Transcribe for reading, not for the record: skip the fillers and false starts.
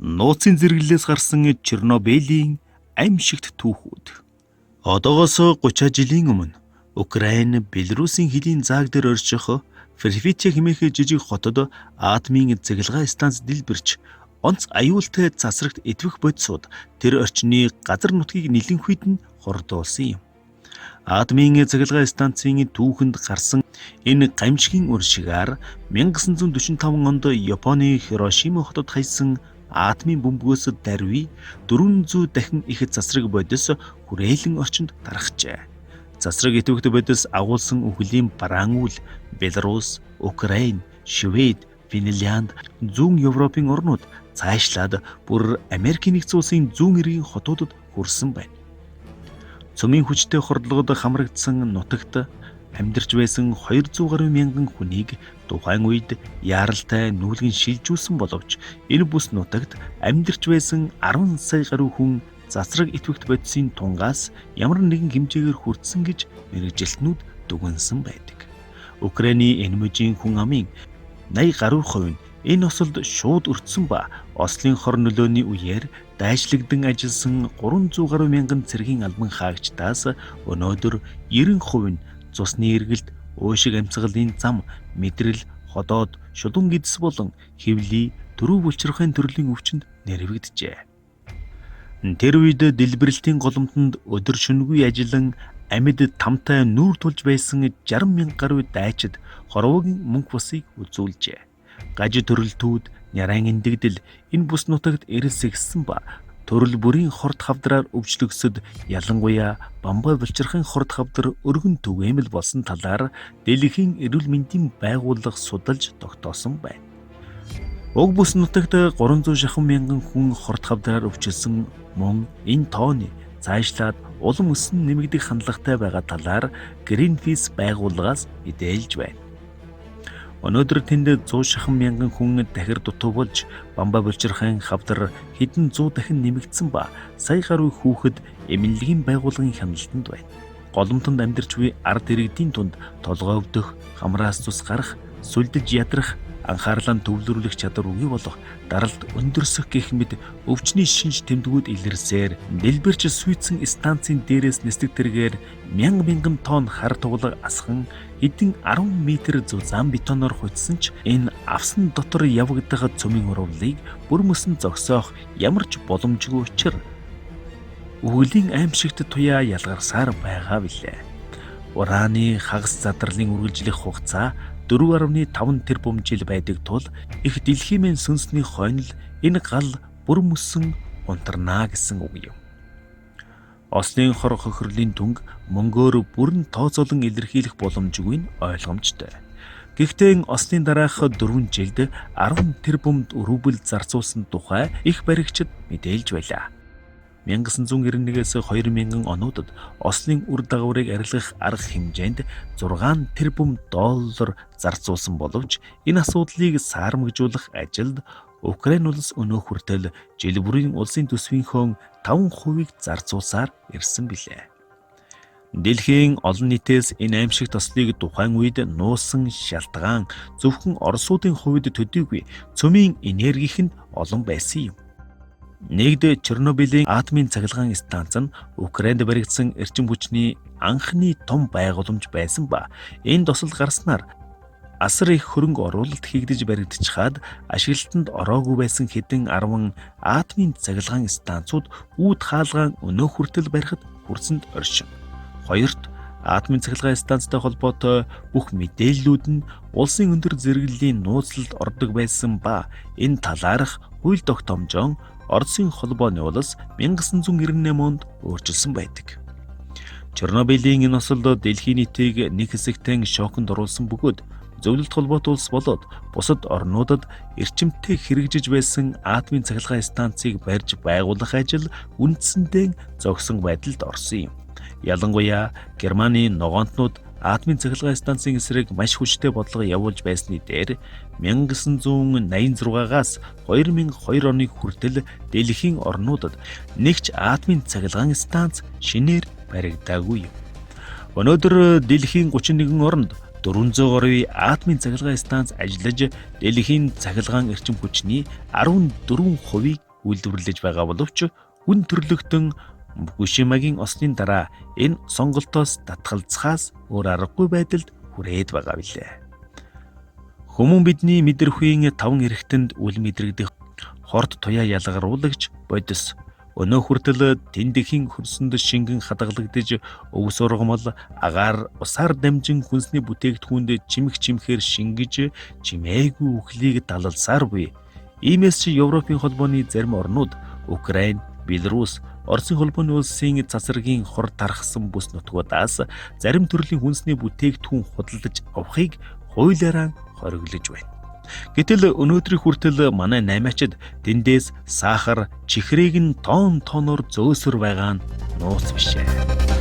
Нууцын зэрэглэлээс гарсан Чернобылийн аймшигт түүхүүд. Одоогоос 30 жилийн өмнө Украин, Беларусын хөлийн зааг дээр орших Припять хэмээх жижиг хотод атомын цахилгаан станц дэлбэрч онц аюултай цацрагт идэвх бодисууд тэр орчны газар нутгийг нэлэнхүйдэн хордуулсан юм. Атомын цахилгаан станцын түүхэнд гарсан энэ гамшигын уршигаар 1945 онд Японы Хирошима хотод хайсан атомын бөмбөгөөс даруй 400 дахин их цацраг бодис хүрээлэн орчинд тархжээ. Цацраг идэвхтэй бодис агуулсан үхлийн бараан үйл Беларусь, Украин, Швед, Финлянд, Зүүн Европын орнууд цаашлаад бүр Америкийн нэгдсэн улсын зүүн эргийн хотуудад хүрсэн байна. Цөмийн хүчтэй хордлогод хамрагдсан нутагт амьдарч байсан 200 гаруй мянган хүнийг тухайн үед яаралтай нүүлгэн шилжүүлсэн боловч энэ бүс нутагт амьдарч байсан 10 сая гаруй хүн цацраг идэвхт бодисын тунгаас ямар нэгэн хэмжээгээр хүртсэн гэж мэргэжилтнүүд дүгнсэн байдаг. Украины энэ мужийн хүн амын 80 гаруй хувь нь энэ осолд шууд өртсөн ба ослын хор нөлөөний үеэр дайчлагдан ажилласан 300 гаруй мянган цэргийн албан хаагчдаас өнөөдөр 90% нь цусны эргэлт, уушиг амьсгалын зам, мэдрэл, ходоод, шулуун гэдэс болон хэвлий, төрөв булчирхайн төрлийн өвчнөд нэрвэгджээ. Тэр үед дэлбэрэлтийн голомтонд өдөр шөнөгүй ажиллан амьд тамтай нүүр тулж байсан 60 мянга гаруй дайчид хорвоогийн мөнх бусыг үзүүлжээ. Гаж төрөлтүүд, няраан эндэгдэл энэ бүс нутагт эрэлсэгссэн ба төрөл бүрийн хорт хавдраар өвчлөгсөд, ялангуяа бамбай булчирхайн хорт хавдар өргөн түгээмэл болсон талаар Дэлхийн эрүүл мэндийн байгууллага судалж тогтоосон байна. Уг бүс нутагт 300 шахам мянган хүн хорт хавдраар өвчлөсөн мөн энэ тооны цаашлаад улам өсөн нэмэгдэх хандлагатай байгаа талаар Greenpeace байгууллагаас мэдээлж байна. Өнөөдөр тэнд 100 шахан мянган хүн дахир дутуу болж, бамбай булчирхайн хавдар хэдэн зуун дахин нэмэгдсэн ба сая гаруй хүүхэд эмнэлгийн байгууллагын хяналтанд байна. Голомтонд амьдарч буй ард иргэдийн тунд толгой өвдөх, хамраас цус гарах, сүлдэж ядрах, анхаарлаа төвлөрүүлэх чадвар үгүй болох, даралт өндөрсөх гэх мэт өвчний шинж тэмдгүүд илэрсээр дэлбэрч сүйдсэн станцын дээрээс нисдэг тэргээр мянга мянган тонн хар туглаг асхан хэдэн 10 метр зузаан бетоноор хуцсан ч энэ авсан дотор явагдах цөмийн урвалыг бүр мөсөн зогсоох ямар ч боломжгүй учир өвгөлийн аймшигт туяа ялгарсаар байгаа билээ. Ураны хагас задарлын үргэлжлэх хугацаа 4.5 тэрбум жил байдаг тул их дэлхийн сүнсний хойнол энэ гал бүр мөсөн унтарнаа гэсэн үг юм. Ослын хор хохирлын түнг мөнгөөр бүрэн тооцоолон илэрхийлэх боломжгүй нь ойлгомжтой. Гэхдээ ослын дараах 4 жилд 10 тэрбум рубль зарцуулсан тухай их баригчид мэдээлж байлаа. 1991-ээс 2000 онуудад ослын үр дагаврыг арилгах арга хэмжээнд 6 тэрбум доллар зарцуулсан боловч энэ асуудлыг саарамгажуулах ажилд Украин улс өнөө хүртэл жил бүрийн улсын төсвийнхөө 5%-ийг зарцуулсаар ирсэн билээ. Дэлхийн олон нийтээс энэ аймшигт ослыг тухайн үед нуусан шалтгаан зөвхөн Оросуудын хувьд төдийгүй цөмийн энергийнхэнд олон байсан юм. Нэгд Чернобылийн атомын цахилгаан станц нь Украинд баригдсан эрчим хүчний анхны том байгууламж байсан ба энэ досол гарснаар асар их хөрөнгө оруулалт хийгдэж баригдчихаад ашиглалтанд ороогүй байсан хэдэн 10 атомын цахилгаан станцууд үүд хаалгаан өнөө хүртэл барихад хүрсэнд оршин. Хоёрт атомын цахилгаан станцтай холбоотой бүх мэдээллүүд нь улсын өндөр зэрэглэлийн нууцлалд ордог байсан ба энэ талаарх хууль тогтоомжоо Оросын холбооны улс 1998 онд өөрчилсөн байдаг. Чернобылийн энэ осол дэлхийн нийтийг нэг хэсэгтэн шоконд оруулсан бөгөөд зөвлөлт холбоотой улс болоод бусад орнуудад эрчимтэй хэрэгжиж байсан атомын цахилгаан станцыг барьж байгуулах ажил үндсэндээ зогсон байдалд орсон юм. Ялангуяа Германы ногоонтнууд атомын цахилгаан станцын эсрэг маш хүчтэй бодлого явуулж байсны дээр 1986-аас 2002 оны хүртэл дэлхийн орнуудад нэг ч атомын цахилгаан станц шинээр баригдаагүй юм. Өнөөдөр дэлхийн 31 оронд 400 гаруй атомын цахилгаан станц ажиллаж дэлхийн цахилгаан эрчим хүчний 14%-ийг үйлдвэрлэж байгаа боловч хүн төрлөختөн Фукушимагийн осны дараа энэ сонголтоос татгалзахаас өөр аргагүй байдалд хүрээд байгаа билээ. Хүмүүн бидний мэдрэхүйн таван эргэтэнд үл мэдрэгдэх хорт туяа ялгаруулагч бодис өнөө хүртэл тэндэхийн хөрсөнд шингэн хадгалагдаж өвс ургамал агаар усаар дамжин хүнсний бүтээгдэхүүнд чимэх чимхээр шингэж чимээгүй үхлийг далалсаар буй. Иймээс чи Европын холбооны зарим орнууд Украин, Беларусь, Оросын холбооны улсын цацрагийн хор тархсан бүс нутгуудаас зарим төрлийн хүнсний бүтээгдэхүүн худалдаж авахыг хуулиараа хориглож байна. Гэтэл өнөөдрийн хүртэл манай наймаачид тэндээс сахар, чихрийг нь тонн тоноор зөөсөр байгаа нь нууц биш ээ.